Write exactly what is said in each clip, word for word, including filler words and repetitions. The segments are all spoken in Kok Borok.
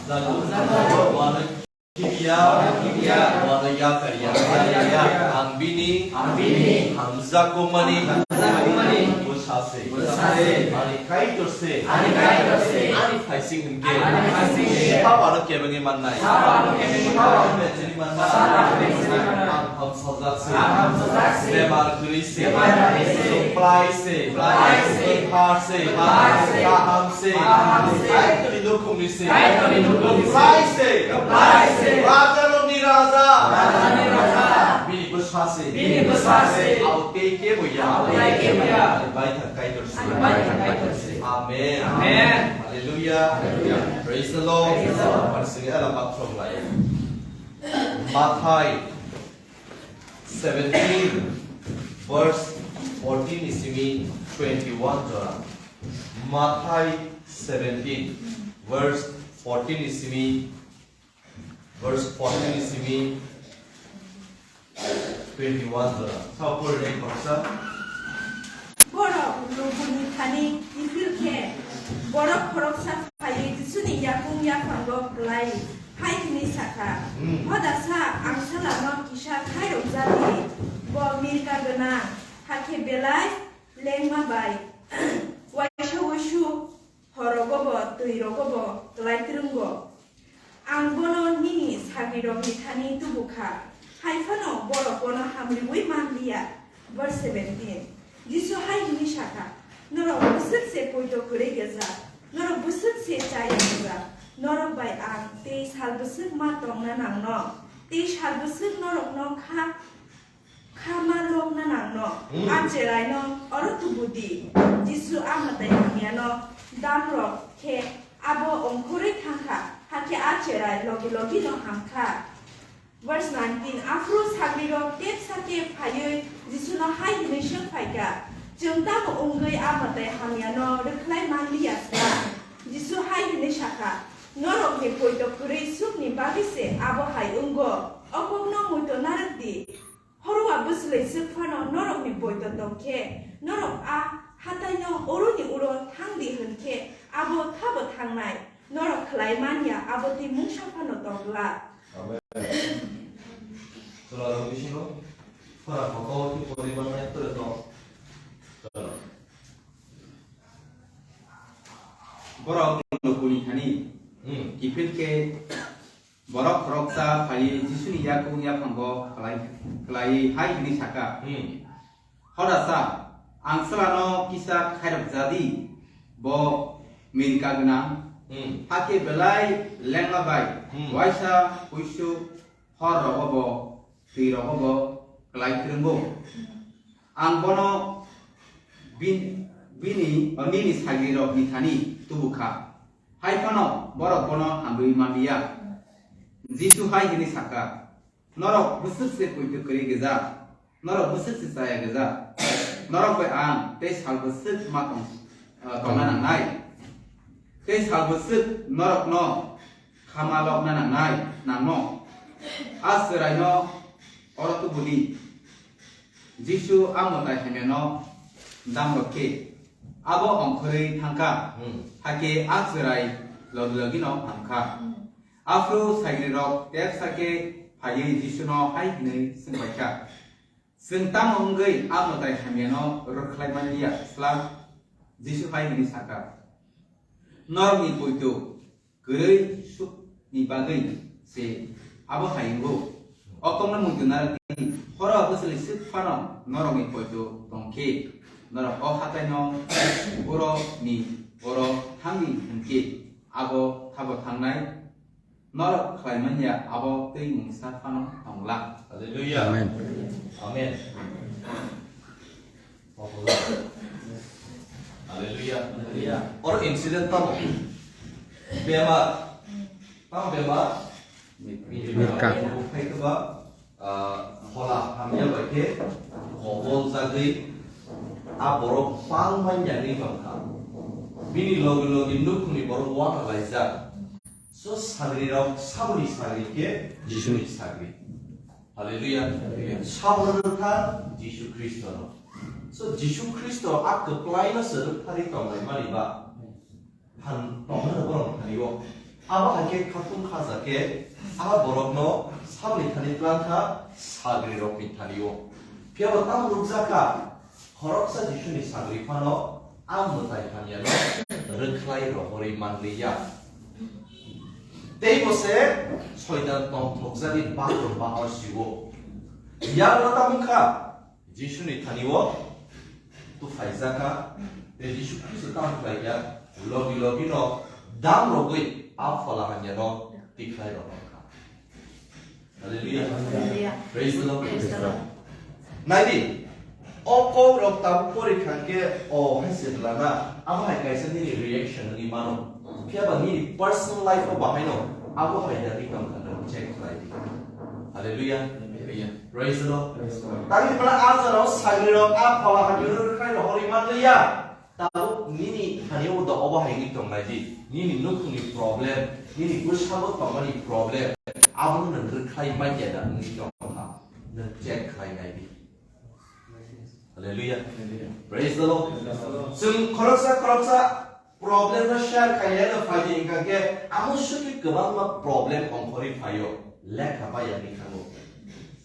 Wano kibiya, wano yakarya. Ang bini hamjakmani bwsa se, ani Kaitor se, ani phaising hwnkhe, sabo ano kebengwi mannai. Sabo ano kebengwi mannai. Ang hamsajak se. Ang hamsajak se. Bemar kwrwi se. Bemar kwrwi se. Kwplai se. Kwplai se. Kwthar se. Kwthar se. Kaham se. Kaham se. Kaitorni nukhungni se. Kaitorni nukhungni se. Kwplai se. Kwplai se. Rajarokni Raja. Rajarokni Raja. Bini bwsa se. Bini bwsa se. Abo tei kebo ya. Abo tei kebo ya. Ani Baithang Kaitor se. Ani Baithang Kaitor se. Amen. Amen. Hallelujah. Hallelujah. Praise the Lord. Praise the Lord. Mathai seventeen, verse fourteen ni simi twenty-one jora. Mathai seventeen, verse fourteen ni simi, verse fourteen ni simi twenty-one jora. Sa pori nai khoroksa. Borok lubuni thani kiphil khe borok khoroksa phaiwi Jisuni yakung yaphango klai hai hwnwi sakha, Hmm. "Hodasa ang salano kisa khairok jadi, bo mirka gwnang, hakhe belai lengma bai waisa wuisu horogo bo twi rogo bo klai twrwngo. Ang bono nini sagrirokni thani tubu kha, hai phano borok bono hamriui man liya." Verse seventeen. Jisu hai hwnwi sakha, "Norok bwswk se poito kwrwi gejak, norok bwswk se chaya gejak, norok bai ang tei sal bwswk ma tongna nangno, tei sal bwswk norokno kha kha ma lokna nangno, Hmm. a cheraino oro tubu di." Jisu a mwtai hamyano damrok khe abo ongkhorwi thangkha, hakhe a cherai logi logino hamkha. Verse nineteen, aphuru sagrirok tepsa tep phaiwi Jisuno hai hwnwi swng phaikha, "Chwng tamo wngwi a mwtai hamyano rwkhlai man liya sla?" Jisu hai hwnwi sakha, "Norokni poito kwrwi swkni bagwi se abo hai wngo, o kokno muitu narwk di." Horowa bwswlwi swk phano norokni poito tong khe, norok a hataino oroni uro thang di hwn khe abo thabo thangnai, norok khlai man ya abo tei mungsa phano tong glak. Amen. Chwla rok bisingo khorang hokol khe poribar nai pore tong. Chwla. Borok lukuni thani Hmm. kiphil khe Borok khoroksa phaiwi Jisuni yakung yaphango klai, klaiwi hai hwnwi sakha, Hmm. "Hodasa, ang salano kisa khairok jadi, bo mirka gwnang, Hmm. hakhe belai lengma bai Hmm. waisa huisu hor rogo bo, twi rogo bo klai twrwngo. Ang bono bin-, bini, o nini sagrirokni thani tubu kha." Hai phano borok bono hamrwi man liya. Jisu hai hwnwi sakha, "Norok bwswk se poito kwrwi gejak, norok bwswk se chaya gejak, norok bai ang tei sal bwswk ma tong, ah, tongna nangnai, tei sal bwswk norokno khama lokna nangnai, nangno. A chwraino oro tubu di." Jisu a mwtai hamyano damrok khe abo ongkhorwi thangkha, Hmm. hakhe a chwrai logi logino hamkha. Hmm. Aphuru sagrirok tepsa khe phaiwi Jisuno hai hwnwi swng bai kha, "Chwng tamo wngwi a mwtai hamyano rwkhlai man liya sla?" Jisu hai hwnwi sakha, "Norokni poito kwrwi sukni bagwi se abo hai wngo. O kokno muitu narwk di, horo bwswlwi swk phano norokni poito tong khe, norok o hataino borokni oro thangdi hwn khe abo thabo thangnai, norok khlai man ya abo twi mungsa phano tong glak." Hallelujah. Amen. Amen. Hallelujah. Hallelujah. Oro incident tamo. Bemar. Tamo bemar. Mirka. Phai khe ba, ah, phola hamya bai khe mobol jagwi a borok bang man yagwi tongkha. Bini logi logi nukhungni borok uana laijak. So sagrirok saboni sagri khe Jisuni sagri. Hallelujah. Hallelujah. Sabono rwkha Jisu Khristono. So Jisu Khristo a kwplaino se rwktharwi tonglaimani ba phan tongmano borok thani o. Abo hai khe khatung khaja khe a borokno saboni thani tlang kha, sagrirokni thani-o. Phiya bo tamo rwkjak kha, khoroksa Jisuni sagri phano a mwtai hamyano rwkhlai rohorwi manliya. Tei bo se Soitan tongthokjagwi bakhor bahor si-o. Yakno tamo wng kha, Jisuni thani-o tuphaijak kha, tei Jisu Khristo tamo khlai kha, logi logi no dam rogwi a phola hamyano tikhlai rohor kha. Hallelujah. Hallelujah. Praise the Lord. Praise the Lord. Nai di, o kok rok tabuk pori kha khe, o hai se bwlana, abo hai kaisa nini reaction wngwi mano. Phiya ba nini personal life o bahai no abo hai da ri tong kha, check khlai di. Hallelujah. Hallelujah. Praise the Lord. Praise the Lord. Tangwi bwla a jora o sagri rok a phola hamyano rwkhlai rohorwi manliya. Tabuk nini thani o da obo hai wngwi tong nai di. Nini nukhungni problem, nini bwskango tongmani problem, abono nwng rwkhlai man ya da wngwi tong kha. Nwng check khlai nai di. Hallelujah. Hallelujah. Praise the Lord. Praise the Lord. Chwng khoroksa khoroksa problem no share khainai no phai di, hwnkha khe amo sugwi kwbangma problem ongkhorwi phaio, lekha bai ya ni khango.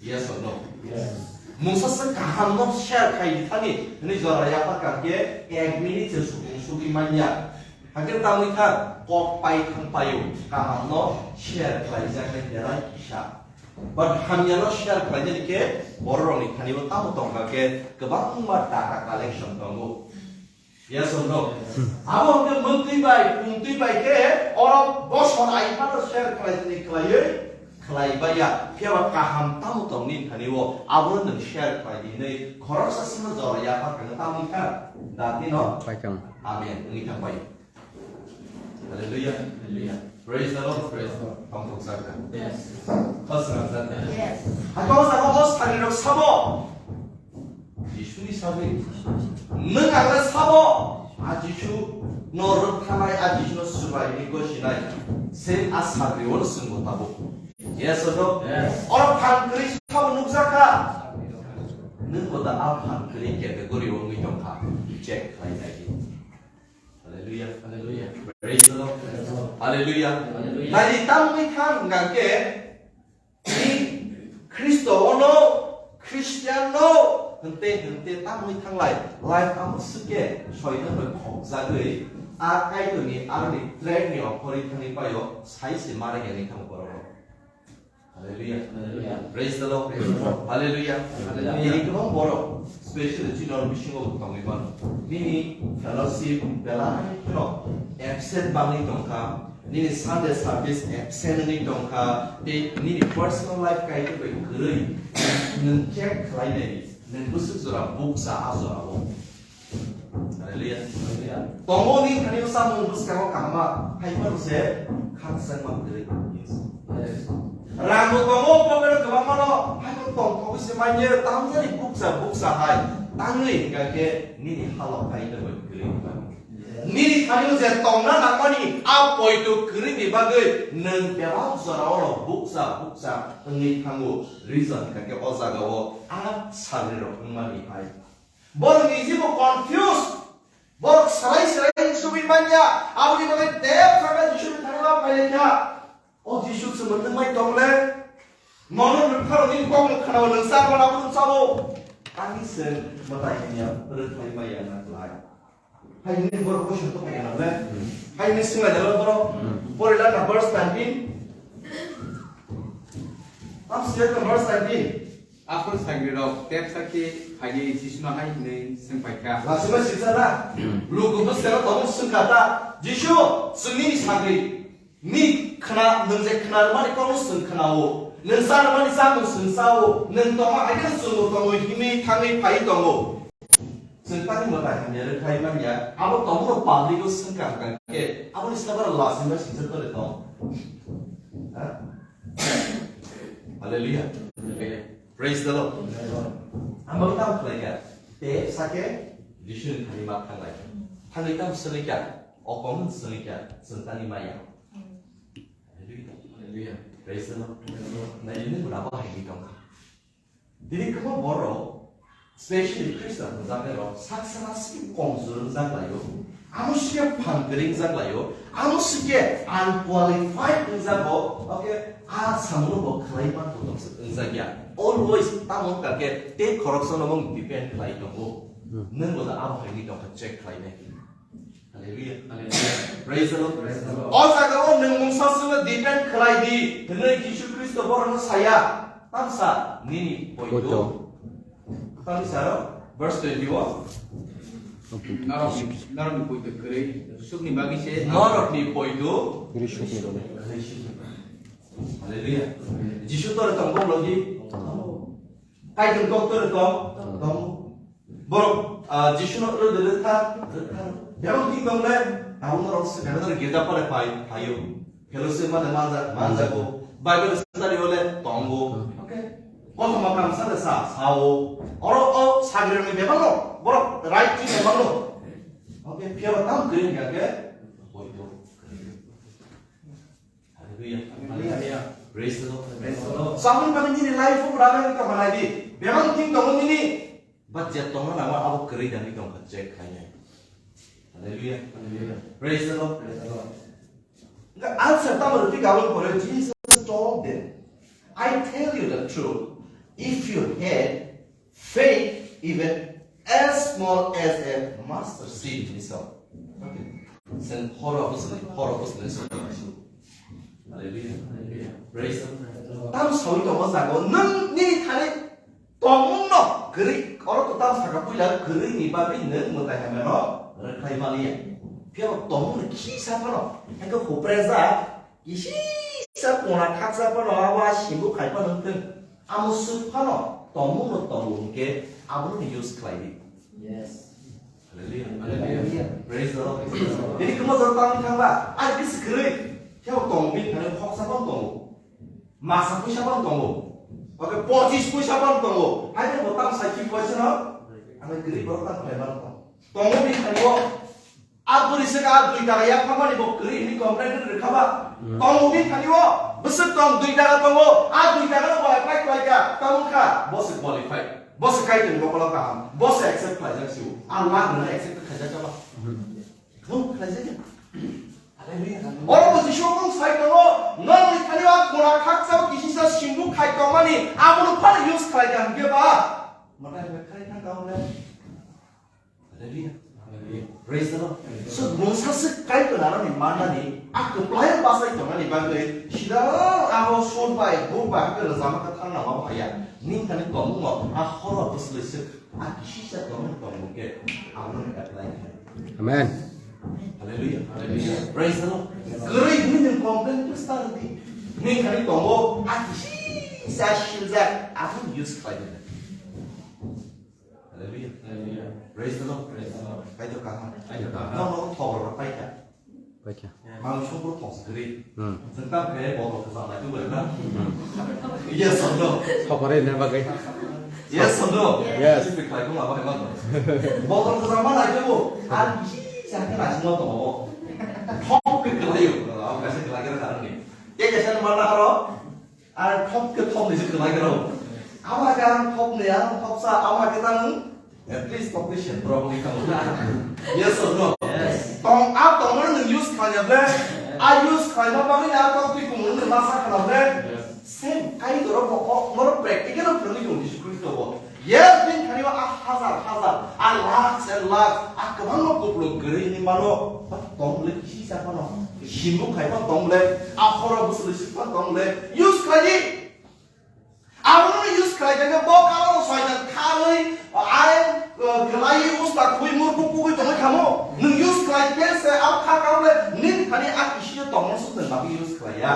Yes or no? Yes. Mungsa se kaham no share khai di thani, hwnwi jora yapha kha khe ek minute se sukung sugwi man ya. Hakhe tangwi kha kok pai thang paio, kaham no share khlai jak nai berai kisa. But hamya no share khlai nani khe borok rok ni thani bo tamo tong kha khe kwbangma data collection tongo. Yes or no? Abo hwnkhe mwktwi bai, pungtwi bai khe oro bosor ai phano share khlai tini khlaiwi khlai baiya. Phiya ba kaham tamo tong nini thani o, abo nwng share khlai di hinwi khoroksa sima jora yapha khe tamo wngkha. Dati no? Paikang. Amen. Wngwi thang bai. Hallelujah. Hallelujah. Praise the Lord. Praise the Lord. Tamo tong kha. Yes. Khosnang jani. Yes. Hakhe o jaga o sagrirok sabo. Jisuni sagri. Nwng ang le sabo. A Jisu no rwkthanai, a Jisu no swbai ni gosinai. Se a sagri o no swngbo tabuk. Yes or no? Yes. Oro phan kwrwi sabo nukjak kha. Nwng bo da a phan kwrwi category o wngwi tong kha. Check khlai nai di. Hallelujah. Hallelujah. Praise the Lord. Praise the Lord. Hallelujah. Hallelujah. Nai di, tamni thang hwnkha khe, ni Khristo ono, Christian no, hwnte, hwnte tamni thanglai. Life amo swkhe, soitan bai khokjagwi, a Kaitorni aroni track ni okhorwi thangwi paio, sai se mare hwnwi thang borok. Hallelujah. Hallelujah. Praise the Lord. Praise the Lord. Hallelujah. Hallelujah. Tini kwbang borok, specially chini oro bisingo bo tongwi mano. Nini fellowship belai kheno absent bangwi tongkha. Nini Sunday service absent wngwi tongkha. Tei nini personal life kaitor bai kwrwi nwng check khlai nai. Nwng bwswk jora bukcha a jorao. Hallelujah. Hallelujah. Tongo ni thani samung bwskango kahama, hai phano se khakchangma kwrwi. Yes. Rang bo tongo, pocket o kwbangma no, hai phano tongthogwi se manya, tamjani bukcha, bukcha hai, tangwi hwnkha khe nini halok hai no bai kwrwi. Yes. Nini thani je tongna nangmani, a poito kwrwi ni bagwi nwng bebak jora oro bukcha, bukcha wngwi thango. Reason hwnkha khe o jaga o a sagrirok wngmani hai. Borok ni jibo confuse. Borok serai serai sugwi manya. Aboni bagwi tep sakha Jisu ni thani ma phai lai kha. O Jisu chwng nwng mai tong le. Nono nwng pharo nini kok nwng khana o, nwng cha mano abo nwng cha o. Ani se mwtai hanya rwthai maya na lai. Hai ni borok ko sung to kaya na le. Hai ni sung lai da borok. Pori la na verse nineteen. Am se na verse nineteen. Aphuru sagrirok tepsa khe phaidi Jisuno hai hwnwi swng pai kha. Lasima siksa na? Luku bwskango tabuk swng kha ta, "Jisu, chwng nini sagri, ni khna, nwng je khna rwmani kokno chwng khna-o, nwng cha rwmani chamung chwng cha-o, nwng tongma hai kheno chwngbo tongo, himwi thangwi phaiwi tongo." Chwng tani mwtai hamya rwkhlai manya, abo tongo public-o swng kha hwnkha khe, aboni sabo lasima siksa tole tong. Ha? Hallelujah. Hallelujah. Praise the Lord. Praise the Lord. Ang bagwi tamo khlai kha. Te sake Jisu ni thani ma thanglai. Thangwi tamo swnwi kha. O kong swnwi kha. Chwng tani maya. Hallelujah. Hallelujah. Praise the Lord. Praise the Lord. Nai ni mura ba hai tong kha. Tini kwbangma borok Specially Christian hwnjaknairok saksa saksa khe komjor wngjak laio, amo sike phan kwrwi wngjak laio, amo sike unqualified wngjago, okay, a samungo bo khlai ma kotor se wngjakya. Always tamo wngkha khe tei khoroksa no mung depend khlai tongo. Hmm. Nwng bo da abo hai wngwi tongkha check khlainai. Hallelujah. Hallelujah. Praise the Lord. Praise the Lord. O jaga o nwng mungsa sino depend khlai di, hwnwi Jisu Khristo borokno saya. Tamsa nini poito. Poito. Tamni saro, verse twenty-one. Norokni, norokni poito kwrwi sukni bagwi se. Norokni poito. Kwrwi sukni bagwi. Kwrwi sukni bagwi. Hallelujah. Jisu tore tong bok logi. Kaitor kok tore tong. Tong. Borok, ah, Jisu no rwdwk rwkha, rwkha. Bebak thik tong le, tabuk norok se, bebak norok girja pore phai, phaio. Fellowship mane manjak, manjago. Bible study bole tongo. Hmm. Okay. Kothoma kamsa de sa, sao. Oro o sagrirni bebak no, borok right thik bebak no. Okay, phiya ba tam kring ya ke. Hallelujah. Hallelujah. Praise the Lord. Praise the Lord. Samung kami nini life o berapa yang kau halai di? Bebak thik tong nini. But je tongna nangma abo kwrwi dangwi tongkha, check khainai. Hallelujah. Hallelujah. Praise the Lord. Praise the Lord. Hwnkhe answer tamo rwdi kabul pore, Jesus told them, "I tell you the truth, if you had faith even as small as a mustard seed," hwnwi sa. Okay. Sen horo bwswk, horo bwswk. Hallelujah. Hallelujah. Praise the Lord. Tam sawi tongo jago, nwng nini thani tongmung no kwrwi, oro to tam saka puila kwrwi ni bagwi nwng mwtai hamya no rwkhlai maliya. Phiya bo tongmung no khisa phano, hwnkhe huprejak, kisi sa kona khaksa phano, abo a simbo khai phano wngthwng. Amo swk phano tongmung no tongo hwnkhe abo no use khlai di. Yes. Hallelujah. Hallelujah. Praise the Lord. Praise the Lord. Ini kemo jor tang thangba, ar kisi kwrwi. Phiya bo tong bin thani khoksa phano tongo. Masa puisa phano tongo. Oke, pochis puisa phano tongo. Hai bo tam sakhi puisa no. Ang kwrwi borok tang khlai mano tong. Tongo bin thani o. A bwrwi se ka dui taka yak phamani bo kwrwi hwnwi complain rwkha ba? Hmm. Tongo bini thani o, bwswk tong dui taka tongo, a dui taka no bo apply khlai kha, tamo kha, bo se qualified, bo se Kaitorni bokolo kaham, bo se accept khlaijak sio, a lakh rwna accept khlaijak ba? Hmm. Bo khlaijak ya. Hallelujah. Oro bo Jisu mung sai tongo, nokni thani o a kona khaksa o kisisa simbu khai tongmani, abono phano use khlai kha hwnkhe ba? Mwtai bai khai thang ka hwnle. Hallelujah. Hallelujah. Praise the Lord. Praise the Lord. So, mungsa se Kaitor aroni manani, a kwplai bachai tongnani bagwi, sida abo sur bai, buk bai, hakhe rwchapma khe thangna ma phaiya. Nini thani tongmung no, a horo bwswlwi se, a kisisa tongmung tongmung khe, abono apply khe. Amen. Hallelujah. Hallelujah. Praise the Lord. Kwrwi hwnwi nwng complain khe start di. Nini thani tongo, a kisisa siljak, abono use khlai di. Hallelujah. Hallelujah. Praise the Lord. Praise the Lord. Kaitor kaham. Kaitor kaham. Nono thobor rok paikha. Paikha. Mang songkro thong sgri. Hmm. Jeng tam khe botol khe samai tu bari na. Hmm. Yes or no? Thobor rok na bagwi. Yes or no? Yes. Sipri khlai ko ma bai ma. Botol khe samai nai tu. Ar bisi sa khe nai sino to. Thok khe khlai yo. Ang kasa khlai khe nai ni. Ye kasa mana haro? Ar thok khe thok ni se khlai khe rw. Ama khe ang thok ni, ang thok sa, ama khe tang, at least thok ni se borok ni kha. Yes or no? Yes. Tong a tong no nwng use khlai ya ble. A use khlai ma bagwi a thok twi kung nwng ma sa khlai ble. Yes. Same Kaitor bo o, moro practical o phwrwngwi tong Jisu Khristo bo. Yes, bini thani o a hazar hazar, a lakhs and lakhs, a kwbangma kupulung kwrwi hinwi mano. But tong bwle kisi sa phano, simbu khai phano tong bwle, a horo bwswlwi swk phano tong bwle, use khlai di. Abono use khlai khe bo kalo soitan kharwi, ai, uh, khlai usta khui murkhu kugui tongwi khamo. Nwng use khlai khe se abo kha kalo le, nini thani a kisi o tongmo swk nwng bagwi use khlai ya.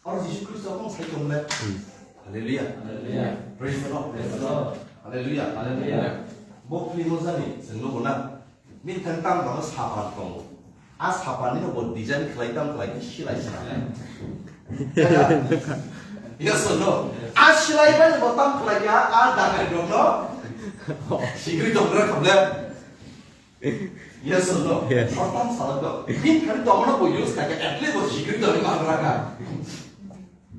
Oro Jisu Khristo kung sai tong le. Hmm. Hallelujah. Hallelujah. Praise the Lord. Praise the Lord. Hallelujah. Hallelujah. Bo film o jani chwng nugo na. Bini thani tam tongo sapan tongo. A sapan ni bo design khlai tam khlai khe silai sa. Yes or no? A silai bai bo tam khlai khe a dagai dong no. Sigri dong ra khamle. Yes or no? Yes. Sotan salat dong. Bini thani tongmano bo use kha khe, at least bo sikri tongwi mangra kha.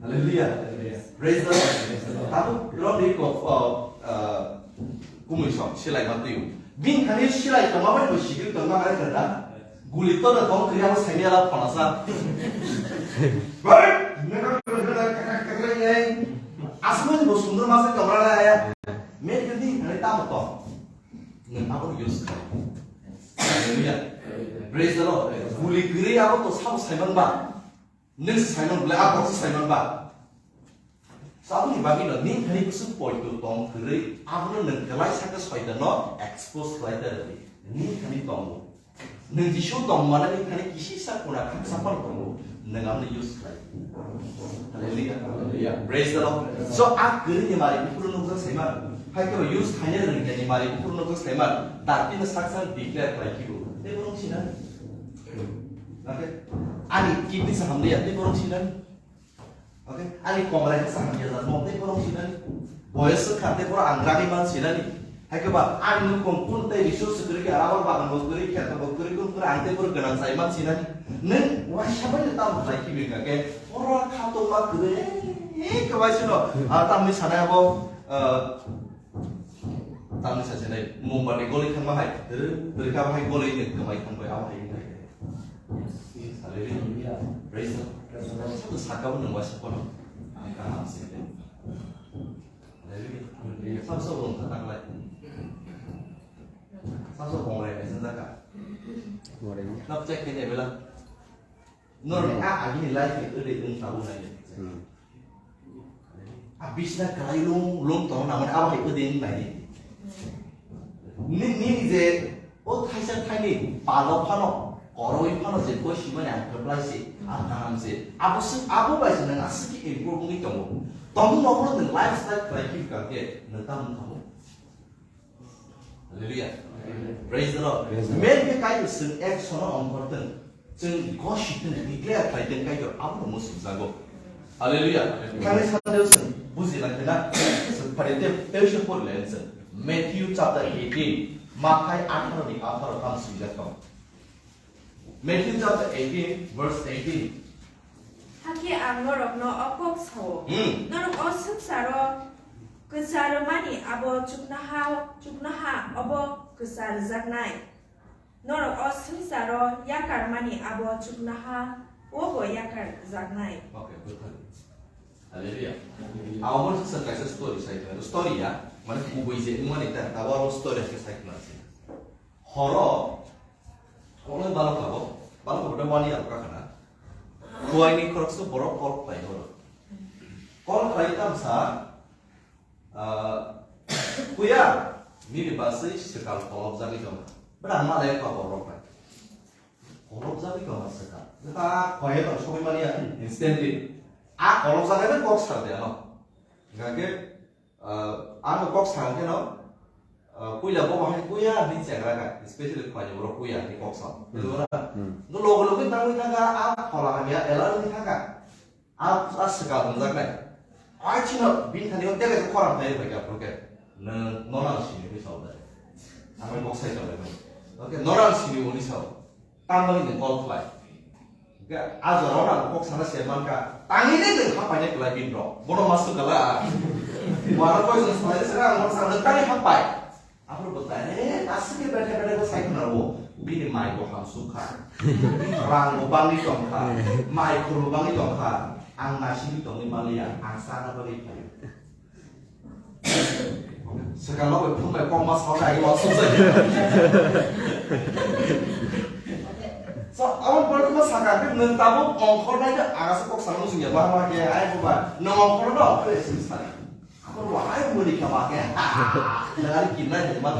Hallelujah. Hallelujah. Praise the Lord. Praise the Lord. Tabuk rok ni kok, uh, uh, Kumui sok silai ma twi. Bini thani silai tongma bai bo sikiri tongma hai kha da. Guli to da tong kri abo saimya la phona sa. Bai, ne ka ka ka ka ka ka. Asmo bo sundor ma sa kamra la ya. Me ke di thani ta mo to. Nang abo use kha. Hallelujah. Praise the Lord. Guli kri abo to sabo saiman ba. Nung se saiman bole, a kok se saiman ba. Saboni bagwi no, nini thani bwswk poito tong kwrwi, abono nwng kwlai sakhe Soitanno expose khlai ta rwdi. Nini thani tongo. Nwng Jisu tong mano nini thani kisisa kuna khaksa phano tongo. Nwng abono use khlai. Hallelujah. Hallelujah. Praise the Lord. So, a kwrwini mari buphuru nukjak saiman. Hai khe use khaina rwngya ni mari buphuru nukjak saiman. Dartino saksa declare khlai khibo. Tei borok sinani. Okay? Ani kidney se hamliya, tei borok sinani. Okay? Ani komrai se hamliya, tei borok sinani. Boyos se kha, tei borok ang rani man sinani. Hai khe ba, ani nukung kun tei resource kwrwi khe, rubber bagan bo kwrwi, kheto bo kwrwi, kun kwrwi, ang tei borok gwnang sai man sinani. Nwng waisa bai no tamo khlai khibi kha khe, oro kha tongma kwrwi, eh, khe bai sino. Ah, tamni sanai abo, ah, Tamni sasinai, mombati goli thangma hai, rw-, rwkha hai goli ni kwmai thangbai, abo hai wngkha. Hallelujah. Praise the Lord. Praise the Lord. Sabo sakao nwng waisa phano. Ang kaham se. Hallelujah. Sabo sabo wngkha taklai. Sabo sabo kongrai kaisa jaka. Kongrai. Nap check khe bela. Norok a agini life ni wngwi wng tabuk nai. Hmm. A bisna kwlai lung lung tong nang mani abo hai wng nai. Ni, nini je o thaisa thaini palo phano, koroi phano je koi simani ang kwplai se, ang kaham se. Abo se, abo bai se nang aswk khe improve wngwi tongo. Tongmung no phano nwng lifestyle kwlai khe wngkha khe nwng tamo tamo. Hallelujah. Praise the Lord. Praise the Lord. Men khe Kaitor chwng action o ongkhor thung, chwng gosi thung, declare khlai thung Kaitor abono muchungjago. Hallelujah. Hallelujah. Thangwi sanjao chwng buji lai khna, chwng phari tei tei se pori lai chwng. Matthew chapter eighteen, Mathai atharo ni atharo tamo swijak tong. Matthew chapter eighteen, verse eighteen. Hakhe ang norokno o kok sao. Hmm. Norok o swngcharo kwcha rwmani abo chuknoha, chuknoha obo kwcha rwjaknai. Norok o swngcharo yakar mani abo chuknoha obo yakar rwjaknai. Okay, good. Hallelujah. Hallelujah. Abo se kaisa story sai khe, story ya, mane kubui je wngmani ta, tabo abo story khe sai khe. Horo, koloi balok abo, balok abo one year wngkha khna. Kuaini khoroksa borok call khlai horo. Call khlai tamsa, ah, kuya, nini basai swkal kolobjagwi tongkha. Bwrang malai kha borok bai. Kolobjagwi tongkha swkal. Ta khoye tong sogwi mani ya, instantly. A kolobjagwi kok sar de ano. Hingkha khe, Ah, ano kok sa hwnkhe no, ah, puila bo bahai kuya hinwi chengra kha, especially khwlai borok kuya hinwi kok sa. Hmm. Bujigo na? Hmm. No logo logo tangwi thangkha, a phola hamya ela wngwi thangkha. A, a swkang wngjak nai. Ai chino bini thani o tele khorang tei bai kha phuru khe. Nwng norang sini hinwi sa o dai. Ang bai kok sai tong lai. Okay, norang sini hinwi sa o. Tamoni nwng call khlai. Hingkhe a jorao ang kok sana se mankha. Tangwi nai nwng hapainai kwlai bini rok. Bono ma swkala. Wara koi jong sanai se ang bono sana nwng tangwi hapai. Aphuru bo direct aswk khe betha betha khe sai khna rwo. Bini mai bo hamsuk kha. Rang bo bangwi tong kha. Mai khur bo bangwi tong kha. Ang naisingwi tongwi manliya. Ang sana bagwi phaio. Swkang no bai phung bai kok ma sao dai, wa sung sai. So, abo pore ma saka khe nwng tabuk ongkhor nai khe aga se kok sana muchung ya, ba ma khe, ai bo ba, nwng ongkhor no, khe sing sai. Abo wa ai muni kha ma khe, ha, ha, ha, nwng ari kin nai ma.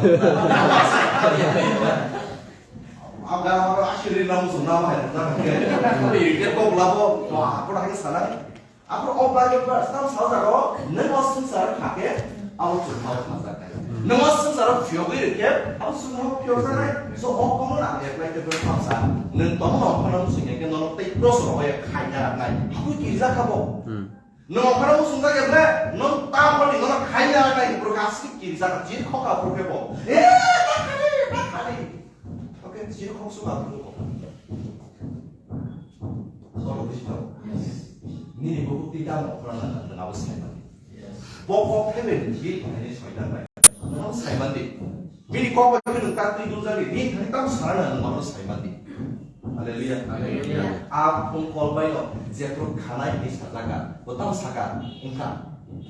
Aga abo asiri na muchung na ma hai na khe. Abo iri khe kok labo, wa, abo na khe sanai. Aphuru o Bible verse tamo sajak o, nwng o swngchar kha khe, abo chwng ma kha jak nai. Nwng o swngchar o phiyogwi rw khe, abo chwng ma phiyok jak nai. So, o kono ang apply khe bwrwi tamo sa, nwng tongno okhorno swngya khe nono tei cross rogo ya khaina rak nai. Abo kirijak kha bo. Hmm. Nwng okhorno swngchar ya ble, nwng tamo ni nono khaina rak nai, bwrwi kha aswk kirijak, jil khok kha bwrwi khe bo. Eh, ta khali, ta khali. Okay, jil khok swk kha bwrwi bo. Solo buji tong. Nini bukhuk twi tamo khorang nang nang abo sai mani. Bo kok thaibai ni jil khaini soitan bai. Nang saimandi. Bini kok bai bini tak twi dujak di, nini thani tamo sana nang mano saimandi. Hallelujah. Hallelujah. A phone call bai no jephru khanai ni sajaka, bo tamo saka, wngkha.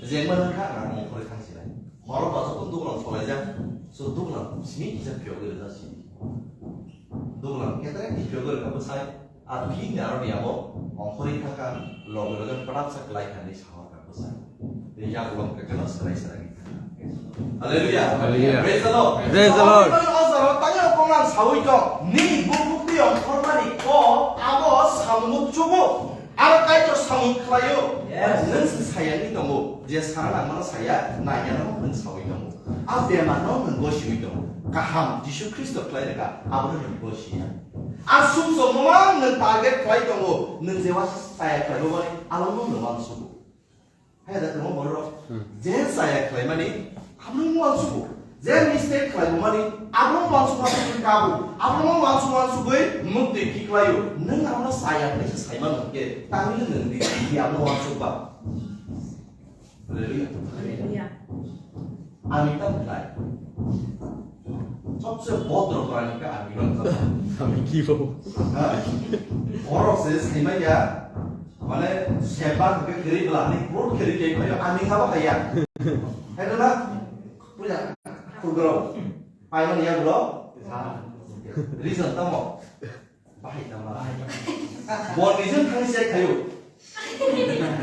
Jengma nang kha, ang mokol thang sinai. Horo ba joto duglam solaijak, so duglam simi kisa phiyogwi rwjak simi. Duglam ketre phiyogwi rwkha bwsai, a phini aroni abo ongkhorwi thangkha, loge loge pwrapsa kwlai kha hinwi sahorkha bwsai. Tei yagulam khe kheno swrai swrai. Hallelujah. Hallelujah. Praise the Lord. Praise the Lord. Aboni bagwi o jora tangwi o kok ang saui tong, nini bukhuk twi ongkhormani kok abo samung chugo. Aro Kaitor samung khlaio. Yes. Nwng se sayani tongo, je sana nangmano saya, nainano nwng saui tongo. A bemarno nwng gosiui tongo. Kaham, Jisu Khristo khlai rwkha, abono nwng gosiya. A sumsokno ma nwng target khlai tongo, nwng je uansuk saya khlaibo mani, abono nwng uansugo. Hai da tongmo borok, hmm, je saya khlaimani, abono uansukgo. Je mistake khlaimani, abono uansuk uansukgwi kabo, abono uansuk uansukgwi muktwi khiklaio. Nwng abono saya khlai se saimano hwnkhe, tamni nwng di, di abono uansukba. Hallelujah. Hallelujah. Ami tam khlai. Sobse bodro prani ka ami. Ami kibo. Ha? Borok se saimaya. Mane, sepa ke kiri belani, brut kiri ke kaya, ami ngapa kaya? Hai na? Puja, kugro. Pai man ya bro? Reason tamo. Bahai tamo. Bon reason thang se kayo.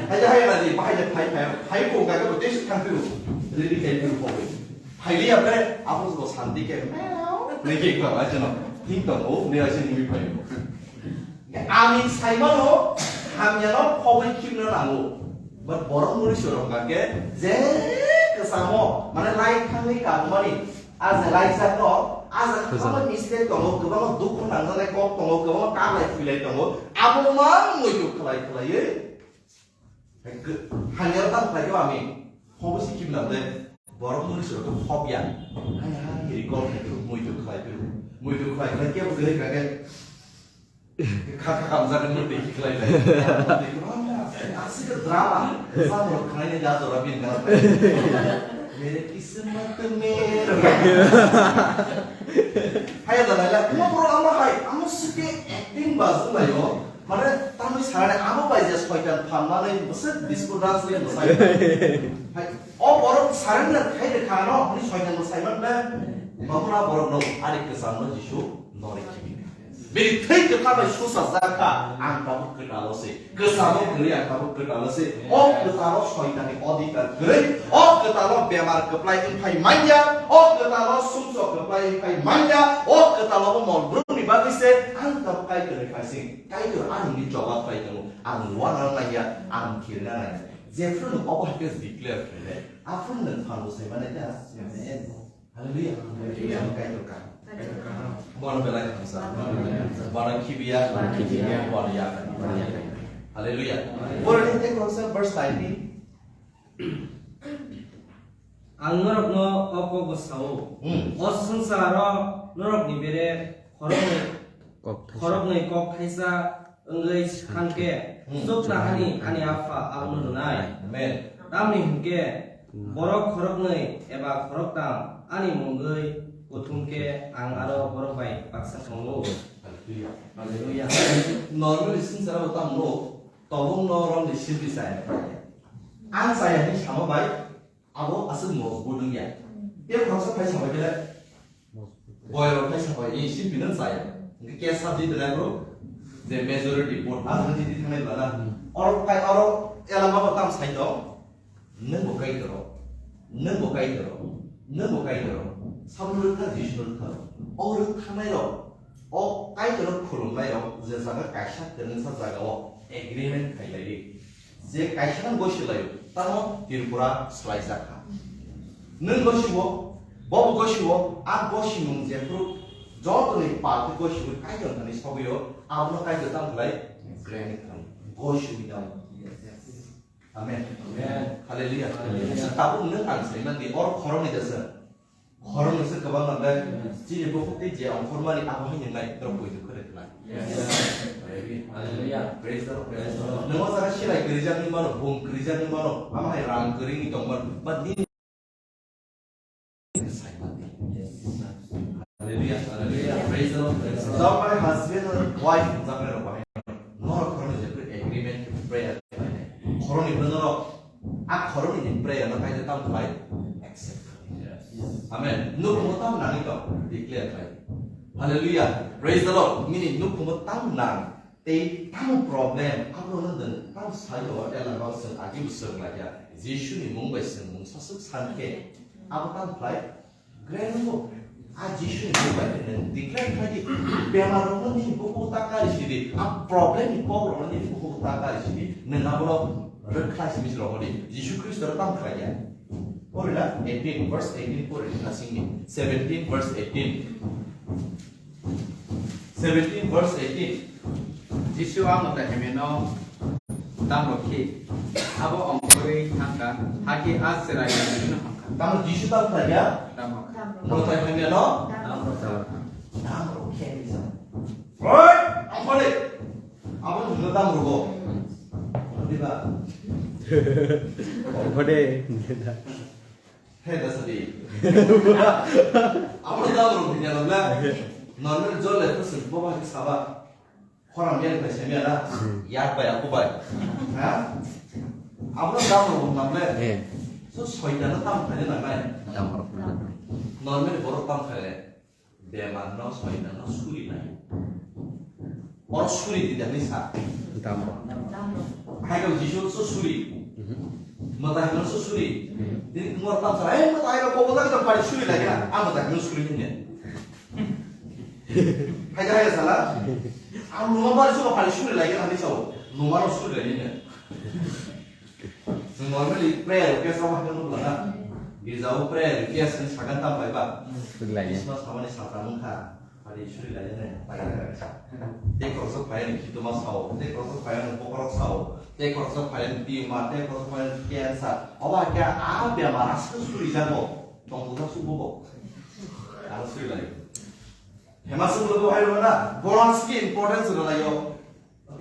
Hai hai na di, bahai de phai phai. Phai ko ga ko tes thang tu. Ready kai tu ko. Phai li apre, apo so santi ke. Nei ke ko, aja no. Thing to, oh, nei aja ni phai. Ami saimano hamyano khobwi khibna nango. But borok muri sorok kake je kwchamo, mane lai thangwi kabumani, a je lai jakno, a je kwchamo mistake tongo, kwbangma dukhu nangjaknai kok tongo, kwbangma kablai philai tongo, abo mang muitu khlai khlaiwi. Hamyano tamo khlaio ami, khobwi si khibna ble. Borok muni soro khe khop ya. Hai hai, recall khai phuru, muitu khlai phuru. Muitu khlai khlai kebo kwrwi kha khe. Kha kha kamjak ni muitu khlai lai. Asli ke drama. Samor khlai ni da jora bin gara. Mere kismat mere. Hai da lai la. Kuma borok amo hai, amo sike acting bazu lai o. Mane, tamni sarani abo bai je soitan phan manwi bwswk disco dance ri bwsai. Hai, o borok sarani na khai de khano, hwnwi soitan bwsai man na. Mabuna borok no, ani kwcham no Jisu nori khibi. Bini thwi kwthar bai susa jakha, ang tabuk kwtalo se. Kwchamo kwrwi ang tabuk kwtalo se. O kwtalo soitan ni odhikar kwrwi. O kwtalo bemar kwplai wngphai manya. O kwtalo sumsok kwplai wngphai manya. O kwtalo bo mol brumni bagwi se, ang tabuk kai kwrwi phai sing. Kaitor ani hwnwi jobab pai tongo, ang uanana nangya, ang khirina nangya. Jephru nwng obo hai khe declare khainai, aphuru nwng phan bwsai manai da? Amen. Hallelujah. Hallelujah. Kaitor kaham. Kaitor kaham. Bono belai hamsa. Bono belai hamsa. Bono khibiya. Bono khibiya. Bono yakan. Bono yakan. Hallelujah. Hallelujah. Boroni tei khoroksa verse nineteen. Ang norokno o kokbo sao. Hmm. O swngcharo norokni bere khoroknwi, kok thaisa, khoroknwi kok thaisa wngwi thang khe, hmm, chuknohani ani Apha abono rwnai. Amen. Tamni hwn khe, hmm, borok khoroknwi eba khoroktham ani mungwi kuthum khe ang aro borok bai baksa tongo. Hallelujah. Hallelujah. Normally swngcharo tamo tongo norokni sirdi chaya. Ang chaya hinwi sama bai, abo aswk mojbut wngya. Tei khoroksa phai sabai khe, boyarok phai sabai, i sirdi no chaya. Hwnkhe case sub di belai bro, je majority vote, ang hwnkhe di thangnai bwla na. Oro phai, oro elama bo tam sai tong. Nwng bo Kaitor o, nwng bo Kaitor o, nwng bo Kaitor o. Sabo rwkha, Jisu rwkha. O rwkhanai rok, o Kaitor o khulumnai rok, je jaga kaisa kwrwngsa jaga o agreement khailai. Je kaisa no gosi laio, tamo Tripura swlaijakha. Nwng gosi o, bobo gosi o, a gosi nwng jephru jotoni party gosi o Kaitor thani sogwi o, abono Kaitor tamo khlai grant khlai. Gosi o tamo. Amen. Amen. Hallelujah. Hallelujah. Tabuk nwng ang sai mandi, or khoroknwi da sir. Khoroknwi sir kwbang nang dai. Chini bukhuk tei je ongkhormani abo hai nang nai, norok poito khwrwi khlai. Yes. Hallelujah. Praise the Lord. Praise the Lord. Nwng o jaga silai kwrwijak ni mano, bum kwrwijak ni mano, ama hai rang kwrwi ni tong mano, but nini wife hwnjaknai rok bahai norok khoroknwi jephru agreement prayer khlainai. Khoroknwi hwnwi norok a khoroknwi ni prayer no kaisa tamo khlai accept khlai. Amen. Nukhungo tamo nangwi tong declare khlai. Hallelujah. Praise the Lord. Nini nukhungo tamo nang tei tamo problem abo no nwng tamo sayo ela rok swng agi swng laikya. Jisu ni mung bai swng mung saswk san khe abo tamo khlai. Grango, a Jisu ni bubai nang declare khai di, bemar rok ni buku ta kari sidi, a problem ni kok rok ni buku ta kari sidi, nang abo rok rwkhlai simi rok di, Jisu Kristo rok tam khlai ya. Pori na eighteen, verse eighteen pori na sing ni, seventeen verse eighteen. Seventeen verse eighteen. Jisu a mwtai hamyano tamo khe, abo ongkhorwi thangkha, hakhe a chwrai Jisunu hamkha. Tamo Jisu tamo khlai ya? Tamo. Mwtai hamyano? Tamo. Tamo khe ni sa. Oi, ongkhorwi. Abo nungno tamo rogo. Diba? Ongkhorwi. He da sadi. Abo da ro binya la. Normal jol le to sin bo ba saba. Khoram gen bai semia da. Yak bai aku bai. Ha? Abo da ro nam le. He. So soitan tam khai na nai. Tam ro. Normal borok tam khai le. Bemar no soitan no suri nai. Oro suri di dani sa. Tam ro. Hai ko Jisu so suri. Mwtai no so suri. Dini mor tam sa, "Ei, mwtai no kobo tak tak pari suri lagi na." A mwtai no suri ni. Hai hai sala. A luma pari so pari suri lagi na ni sao. Luma no suri lagi ni. Chwng normally prayer request rok haino nukla na. Girjao prayer request ni sagan tam bai ba. Suri lai. Christmas hamani salta mungkha. Hari suri lai ne. Pai lai sa. Te korso phai ni khituma sao. Te korso phai ni bokorok sao. Te korso phai ni tumor. Te korso phai ni cancer. Oba kya a bemar aswk suri jago. Tong tong su bobo. Aro suri lai. Hema sung lo hai lo na. Bonus ki importance lo lai yo.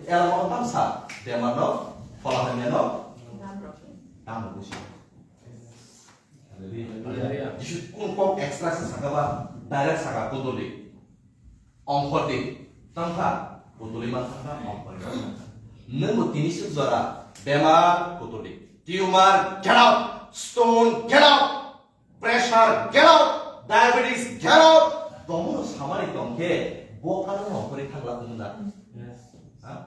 Ela mo tam sa, bemar no, phola hamya no, tamo busi. Hallelujah. Jisu kun kok extra sa saka ba, direct saka kuduli. Ongkhor di, tangkha, kuduli ma tangkha, ongkhor di. Nung bo tini sik jora, bemar kuduli. Tumor, get out! Stone, get out! Pressure, get out! Diabetes, get out! Tongmung samani tongkhe, bo karon no kori thangla tongmung da. Yes. Ha?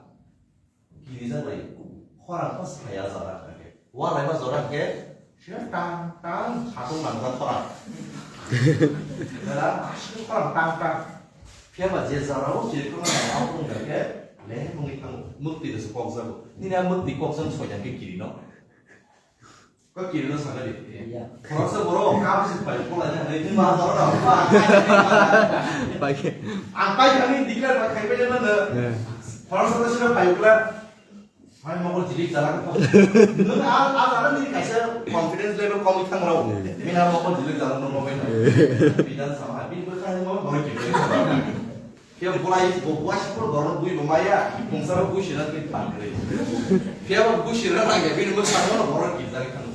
Kiri jak lai. Khorang khe saya jara khe. Wa lai ma jora khe, se tang tang satung nang jak khorang. Jara asli khorang tang tang. Phiya ba je jara o je khorang nang khe, le mungwi thango. Mukti de se kok jago. Nini a mukti kok jang soya khe kiri no. Ko kiri no sakali. Iya. Khoroksa borok kap se pai phola nya, hai, tini ma jora na, ma, kai, kai, kai. Pai khe. Ang pai kami declare pai khai pai na na. Iya. Khoroksa to sira pai pula. Hai mokol jilik jalan ko. Nung a, a jalan ni kaisa confidence level kom thang rao. Iya. Mina mokol jilik jalan no pai na. Iya. Bidan sama, bin berkah mo, mo kiri. Khe bolai bo buaisukphuru borok bui bo maya, mungsaro bui sina twi phan kwrwi. Phiya bo bui sina nangya, bini bwskango no borok gibjagwi thango.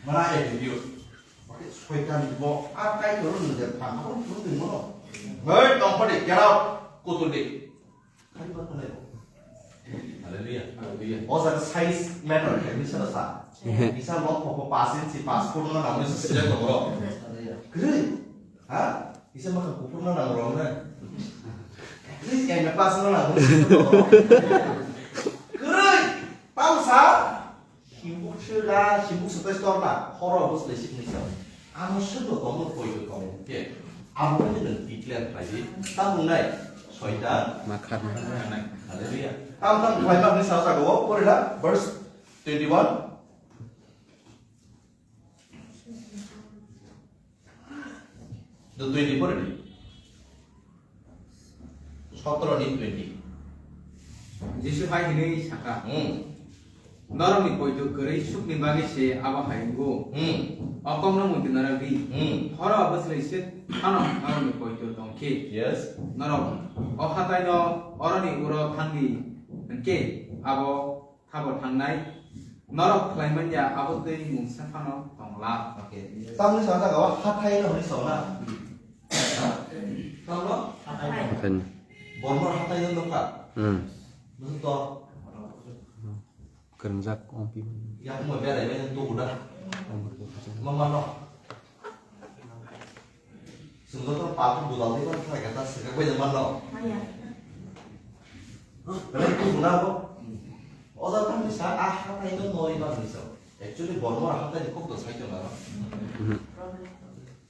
Mana attitude. Oke, soitan bo a Kaitor no nungya, phang abo phuru twi mono. Hei, tongphadi, get out, kutul di. Khali ba khali bo. Hallelujah, hallelujah. O jaga size matter khe, misa da sa. Misa lok pho pho pas inch, pas foot no nangwi se sijak tong borok. Hallelujah. Kwrwi. Ha? Kisa makhang kuphur no nang rong na. At least M A pass no nang rong. Kwrwi. Tamo sa. Himbuk sila, himbuk setai store na. Horo bus le sik ni sa. Amo sudo komo koi ko komo. Ke. Amo ni nang declare khlai di. Tamo nai. Soitan. Makhar. Hallelujah. Tam tam khlai ma ni sa sa go. Pore da verse twenty-one. Do twenty pore di. Sotoro ni twenty. Jisu hai hinwi saka, Hmm. Norokni poito kwrwi sukni bagwi se abo hai wngo. Hmm. O kokno muitu norok di. Hmm. Horo bwswlwi se phano norokni poito tong khe. Yes. Norok o hatai no oroni uro thang di hwnkhe abo Thabo thangnai norok khlai man ya abo twi mungsa phano tong la. Okay. Tamni sa jaga o hathai no hwnwi sao na? Tamno? Hathai. Hathai. Bormor hatai no nukha. Hmm. Bwswk to. Kwrwngjak ongpi. Yakungma berai bai nang tubu da. Ongpi. Mama no. Sungdo to patu budal di kan khai kata sika bai man no. Maya. Rai tubu na bo. Oda tang ni sa ah hatai no noi ba ni sa. Actually Bormor hatai ni kok to sai to na. Hmm.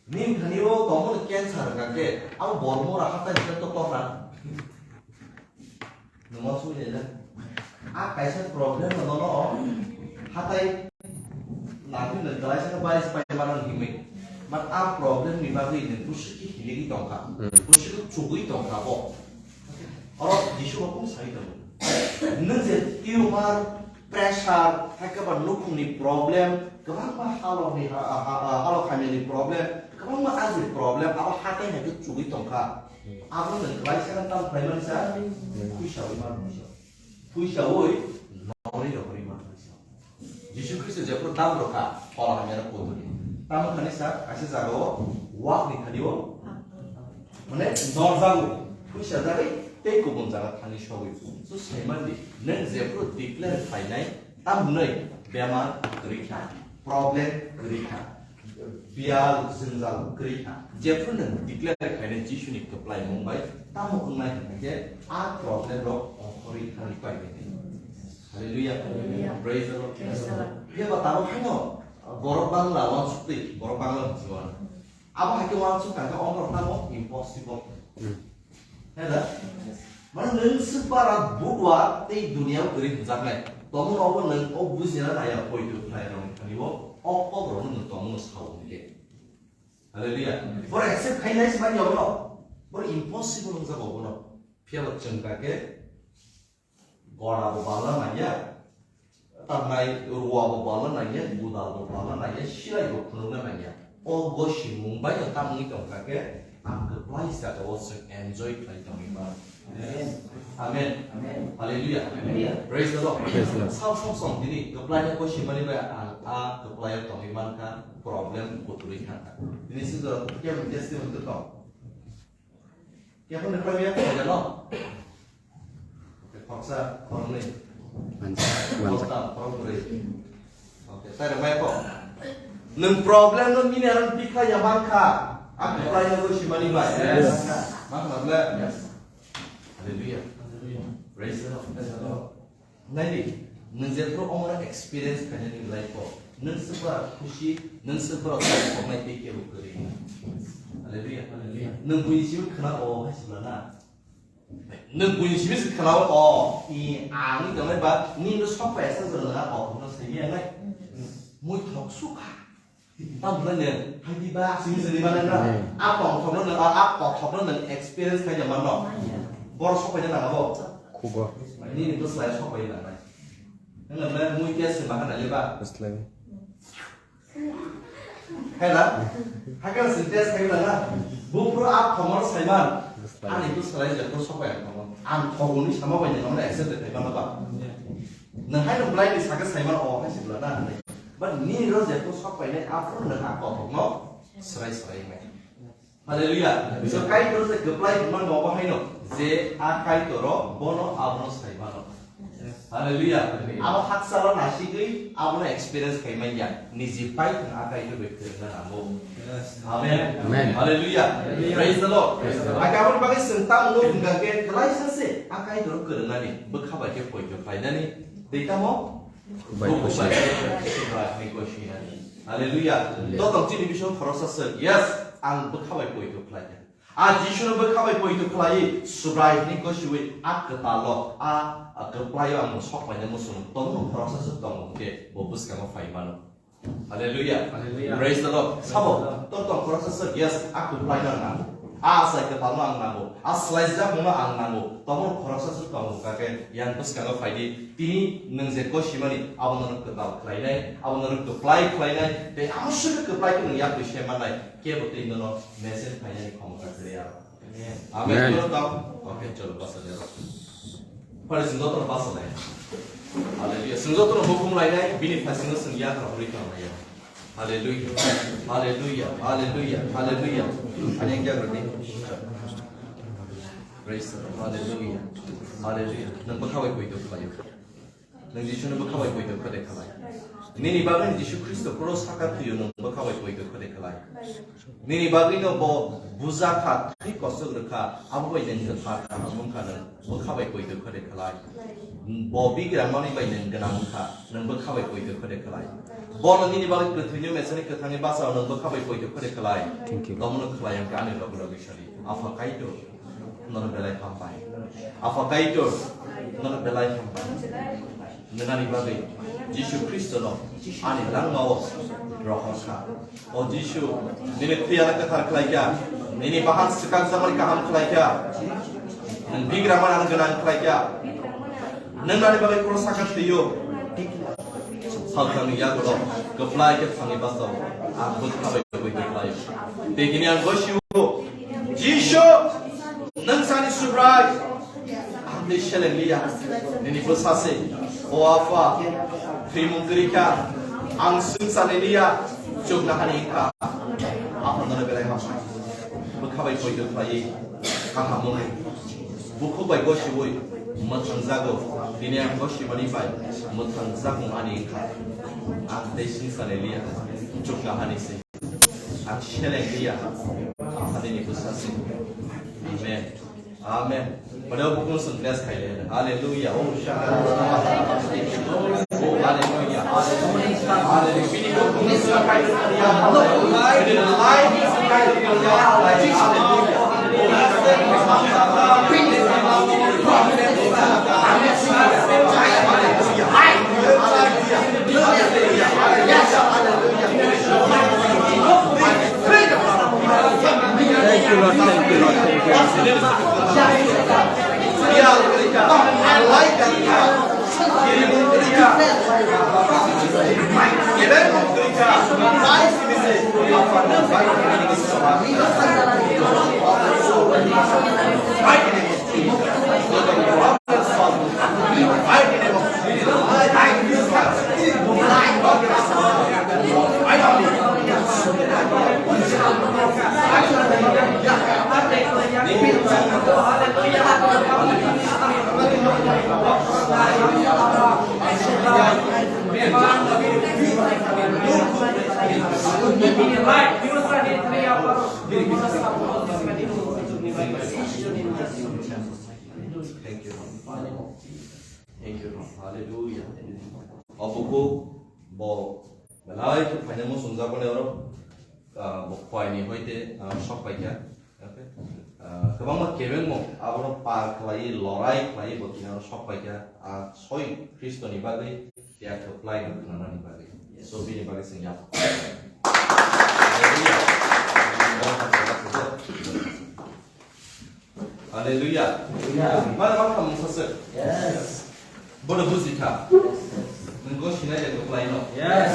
Nim thani o tongmani cancer hwnkha khe, abo bormora hatai hwnkhe to tokra. Nungma sui le le. A kaisa problem no no hatai nangni le dai sa bai pai mana himai. But a problem ni bagwi ne busu ki hili ki tongkha. Hmm. Busu ki chugui tongkha bo. Oro Jisu bo kung sai tongo. Nwng je tumor, pressure, hai khe ba nukhungni problem, kwbangma halokni ha-, ha-, ha-, halok hamyani problem, kwbangma ajir problem, abo hatai hai khe chugui tongkha. Abo nwng kwlai sakha tamo khlai mani sa? Phuisaui man phuisa. Phuisaui nori rohori man phuisa. Jisu Khristo jephru dam rokha, phola hamya rok koturi. Tamo khani sa, kaisa jaga o, wak ni thani o, mane norjago, phuisa jagwi, tei kubun jaga thani sogwi. So, saimandi, nwng jephru declare khlainai, tamhnai bemar kwrwi kha, problem kwrwi kha, biyal jwngjal kwrwi kha. Jephru nwng declare khlainai Jisuni kwplai mung bai, tamo wngnai hwnkhe, a problem rok ongkhorwi thangwi painai. Hallelujah. Hallelujah. Praise the Lord. Praise the Lord. Phiya ba tabuk haino borok Bangla wansuk twi, borok Bangla hwnsi wan. Abo hai khe wansuk kha khe ongkhor tamo impossible. Hmm. He da? Mane nwng swk bara budwa tei duniya o kwrwi hwnjaknai. Tomo nobo nwng o bujina naya poito khlai rok thani o, o kok rok nwng tomo no sao hwnkhe. Hallelujah. Boro accept khainai se manya bono. Boro impossible wngjago bono. Phiya bo chwng kha khe Gora bo balna nangya, tamnai rua bo balna nangya, budal bo balna nangya, silai bo phunukna nangya. O gosimung bai no tamni tongkha khe, ang kwplai jaga o chwng enjoy khlai tongwi mano. Amen. Amen. Amen. Hallelujah. Hallelujah. Praise the Lord. Praise the Lord. Sam, sam, sam, tini kwplai no gosimani bai ang a kwplai o tongwi mankha, problem butulwi thangkha. Tini sijora khe testimony tong. Khe phone khlai ya, khlai ya no? Oke, khoroksa, khoroknwi. Mansa, mansa. Khoroktham, khorokbrwi. Oke, tai rwmai kho. Nwng problem no nini aron bikha ya mankha. Aku khlai ya goi simani bai. Yes. Mankha na ble? Yes. Hallelujah. Hallelujah. Praise the Lord. Praise the Lord. Naidi, nwng jephru omono experience khainani life o, nwng swkra khusi, nwng swkra tongthoknai tei kebo kwrwi. Hallelujah. Hallelujah. Nwng buini simi khna o hai sila na. Nwng buini simi se khna o, i, ang tongnai ba, nini no sok pai sa jora na o, no sai ya nai. Mui thok sukha. Tamo khlai neng, hai di ba, sini sini mana na? Hmm. A tongthok no neng, a, a kothok no neng experience khai jaman no. Bor sok pai nang abo. Khubo. Nini bwsai sok pai nang nai. Nang na mui test se makan na leba. Bwslai. Hai na? Hakal se test khai na na. Bupro a thomor saiman. Bwslai. Ani bwsai je ko sok pai nang. Ang thoguni sama pai nang na accept khai ba ba. Nang hai no blind ni saka saiman o hai se bla na. But nini ro jephru sok painai, aphuru nwng a kothokno swrai swrai wngnai. Hallelujah. So Kaitor se kwplai hwnma bo haino je a Kaitor o bono abono sai mano. Hallelujah. Abo hakchalo nasigwi abono experience khai manya. Niji pai thwng a Kaitor bai kwrwngna nango. Amen. Amen. Hallelujah. Hallelujah. Praise the Lord. Praise the Lord. Ake aboni bagwi chwng tamo no hwnka khe kwlaisa se a Kaitor kwrwngnani bwkha bai khe poito khlainani tei tamo Bai Buku kusi. Bai Subrai ni kusi nani. Hallelujah. Hallelujah. Totong chini bising khoroksa se. Yes, ang bwkha bai poito khlai kha. A Jisu no bwkha bai poito khlai, Subrai ni kusiwi a kwtal lo, a, a kwplai o ang sok bai nang muchung. Tong no khoroksa se tong ke bo bwskango phai mano. Hallelujah. Hallelujah. Praise the Lord. Praise the Lord. Sabo, tong tong khoroksa se. Yes, a kwplai no ang nango. A asai kwtal no ang nango. A swlaijak no ang nango. Tong no khoroksa se tong ka ke yang bwskango phai di. Tini nwng je gosimani, abono nwng kwtal khlainai, abono nwng kwplai khlainai, tei amswk kwplai khe nwng yakwi se mannai, kebo tei nono mesen phainani khomota kwrwi aro. Amen. Amen. Amen. Chwng tong, okay, chwng basa de rok. Pare chwng jotono basa lai. Hallelujah. Chwng jotono hukum lainai, bini phaisingno chwng yakra hwnwi tong lai. Hallelujah. Hallelujah. Hallelujah. Hallelujah. Ani yang jagrodi. Praise the Lord. Hallelujah. Hallelujah. Nwng bwkha bai poito khlaio. Nwng Jisuno bwkha bai poito khe de khlai. Nini bagwi Jisu Khristo cross saka thwio, nwng bwkha bai poito khe de khlai. Nini bagwi no bo buja kha, thwi kosok rwkha, abo bai nwng kwthar kaham wngkha, nwng bwkha bai poito khe de khlai. Bo bigrang mani bai nwng gwnang wngkha, nwng bwkha bai poito khe de khlai. Bono nini bagwi kwthwino mesani kwthangni bwsao nwng bwkha bai poito khe de khlai. Thank you. Tomono khlai ang khe ani logi logi sadi. Apha Kaitor, nono belai hambai. Apha Kaitor, nono belai hambai. Nwnani bagwi Jisu Khristono ani langmao rohor kha. O Jisu, nini thwi ano kwthar khlai kha, nini bahan swkang chamani kaham khlai kha, nwng bigrama ano gwnang khlai kha, nwng nani bagwi khorok saka thwio. Salthangni yagulo kwplai khe thangni bwsao ang bwkha bai kwplai. Tei tini ang gosio, Jisu, nwng sani Subrai. Ang tei seleng liya, nini bwsa se. O Apha, thwimung kwrwi kha, ang swngcharni liya, chukna hani wngkha. Apha nono belai hambai. Bwkha bai poito khlaiwi kaham wngwi, bukhuk bai gosiwi mwthangjago. Tini ang gosimani bai mwthangjakmung ani wngkha. Ang tei swngcharni liya, chukna hani se. Ang seleng liya, Apha nini bwsa se. Amen. Amen. Pada buku sung bless khai le. Hallelujah. Oh, shaka. Oh, hallelujah. Hallelujah. Hallelujah. Bini buku sung khai le. Bini life sung khai le. Hallelujah. Thank you, Lord. Thank you, Lord. Thank you, Lord. Thank you, Lord. Hallelujah. O buku bo belai khe phaina muchungjak mani oro, ah, bo phaini hoite, ah, sok paikha. Okay. Ah, kwbangma kebengmo abono par khlaiwi, lorai khlaiwi bo tini oro sok paikha. Ah, soi Khristoni bagwi tiya kwplai no khnanani bagwi. So bini bagwi chwng yapha. Hallelujah. Hallelujah. Hallelujah. Mana ma khamung saswk? Yes. Bono buji kha. Nwng go sinai de kwplai no. Yes.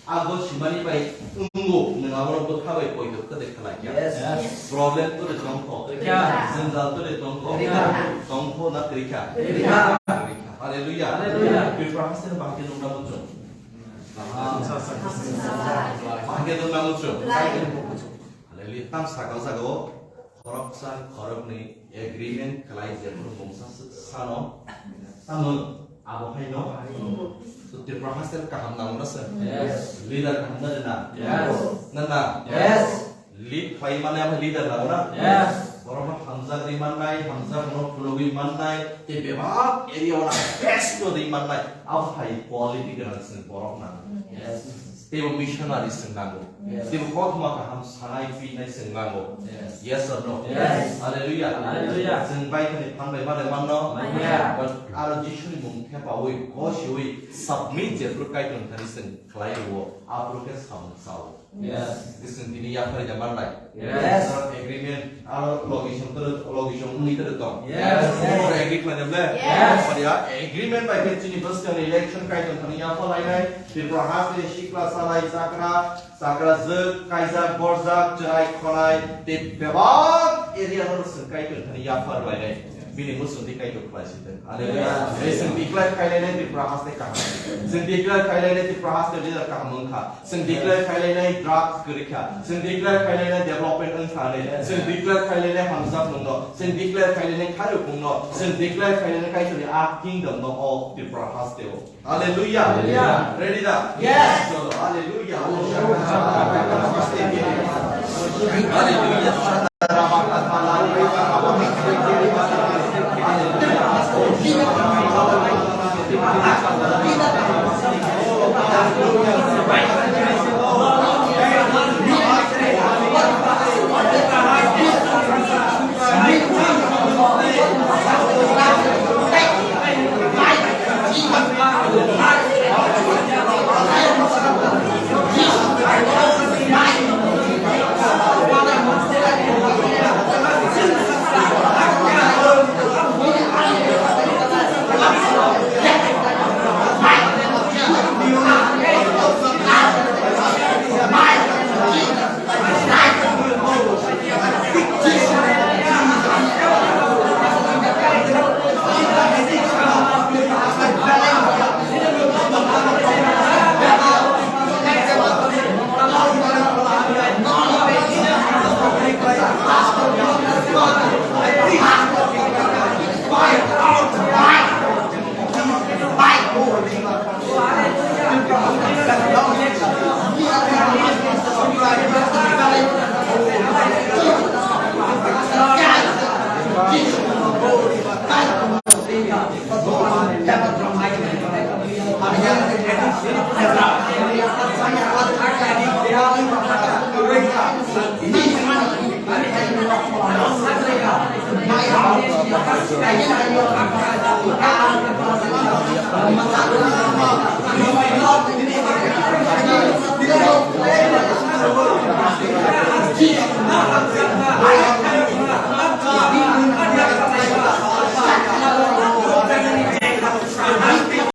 A go simani bai wngo, nwng abono bwkha bai poito khe de khlai kha. Yes. Problem to de tongkho. Kya? Jwngjal to de tongkho. Kya? Tongkho na kwrwi kha? Kwrwi kha. Hallelujah. Hallelujah. Tripura haste bahai khe nukna muchung. Bahai khe nukna muchung. Hallelujah. Tam saka o jaga o khoroksa khoroknwi agreement khlai jephuru mungsa sano tamo abo hai no. So Tripura haste kaham nango na se? Yes. Leader kaham na na? Yes. Na na? Yes. Lead khlai mane abo leader nango na? Yes. Borok no hamjak ri mannai, hamjak no phulugwi mannai, tei bebak area o na best no ri mannai. Abo hai quality gwnang se borok nango. Yes. Teibo missionary se nango. Yes. Teibo kothoma kaham sanai pinai se nango. Yes. Yes or no? Yes. Hallelujah. Hallelujah. Chwng Bible ni phan bai ma le manno? Manya. But aro Jisuni mung thepawi, gosiwi, submit jephru Kaitor thani chwng khlai rwo, aphuru khe samung sao. Yes. Chwng tini yaphar ja manlai. Yes. Aro agreement, aro logisong toro, logisong wngwi toro tong. Yes. Oro agree khlainai ble? Yes. Oro ya agreement bai khe chini bwskang election Kaitor thani yapha lainai. Tripura haste sikla salai chakra, chakra jwk, kaijak, borjak, chwrai khonai, tei bebak area no chwng Kaitor thani yapha rwlainai. Bini muchungdi Kaitor khlai si thung. Hallelujah. Hei, chwng declare khailai nai Tripura haste kaham. Chwng declare khailai nai Tripura haste leader kaham wngkha. Chwng declare khailai nai drugs kwrwi kha. Chwng declare khailai nai development wngkha hinwi. Chwng declare khailai nai hamjakmungno. Chwng declare khailai nai khairokmungno. Chwng declare khailai nai Kaitorni a kingdom no o Tripura haste o. Hallelujah. Hallelujah. Ready da? Yes. Chalo, hallelujah. Hallelujah.